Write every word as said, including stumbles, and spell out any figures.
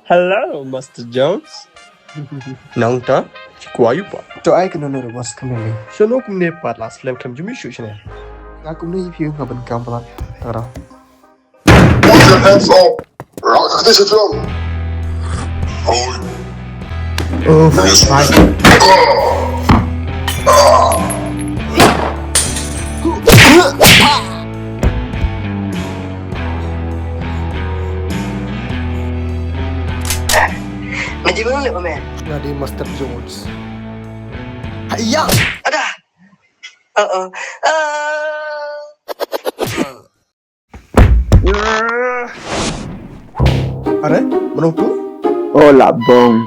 Hello, Master Jones. Nangta, kwah ïa u pat. To ai kano no bos kane. Shano kumne pat la slem khlem jumi shu shane. Nga kumne ïa phi nga ban kam palat. Tara. Put your hands up. Rak ka kete sa jong. Hoi. Oh, my. Nga dei mano leh, Omen? Nga dei Master Jones. Haiya! Ada! Uh-oh. Ah! Are, mano tu? Oh, Labong.